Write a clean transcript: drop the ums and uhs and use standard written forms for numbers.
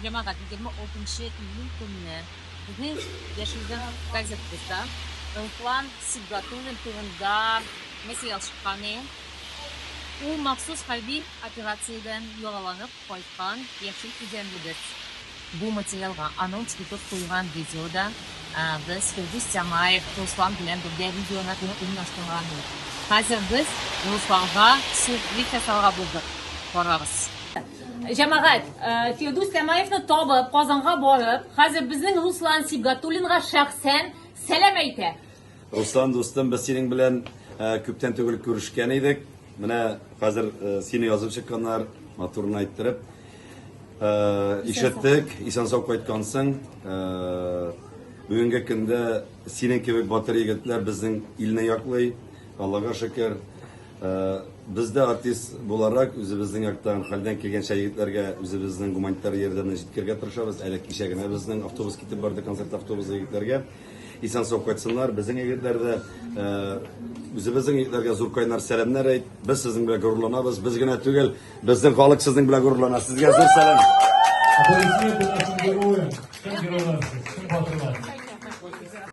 Җәмәгать, 26 июль көнне безнең Яшел Үзән газетабызда Руслан Сибгатуллин турында материал чыккан иде. Ул махсус хәрби операциядән яраланып кайткан яшел үзәнлебез. Бу материалга анонс итеп куйган видеода без Фирдүс Тямаев, Руслан белән бергә видеоны урнаштырган идек. Хәзер без Русланга сюрприз ясарга булдык. Карагыз. Җәмәгать, Фирдүс Тямаевны табып, Казанга барып, хәзер безнең Руслан Сибгатуллинга шәхсән сәлам әйтә. Руслан дустым, без синең белән күптән түгел күрешкән идек. Менә хәзер сине язып чыкканнар, матурын әйттереп. Ишеттек, исән-сау кайткансың. Бүгенге көндә синең кебек батыр егетләр безнең илне яклый. Аллага шөкер. Без дә артист буларак үзебезнең яктан хәлдән килгәнчә егетләргә үзебезнең гуманитар ярдәмне җиткерергә тырышабыз. Әле кичә генә безнең автобус китеп барды, концерт автобусы егетләргә. Исән-сау кайтсыннар. Безнең егетләр дә үзебезнең егетләргә зур кайнар сәламнәр әйт. Без сезнең белән горурланабыз. Без генә түгел, безнең халык сезнең белән горурлана. Сезгә зур сәлам. Аплодисменты нашим героям. Чын геройлар сез, чын батырлар.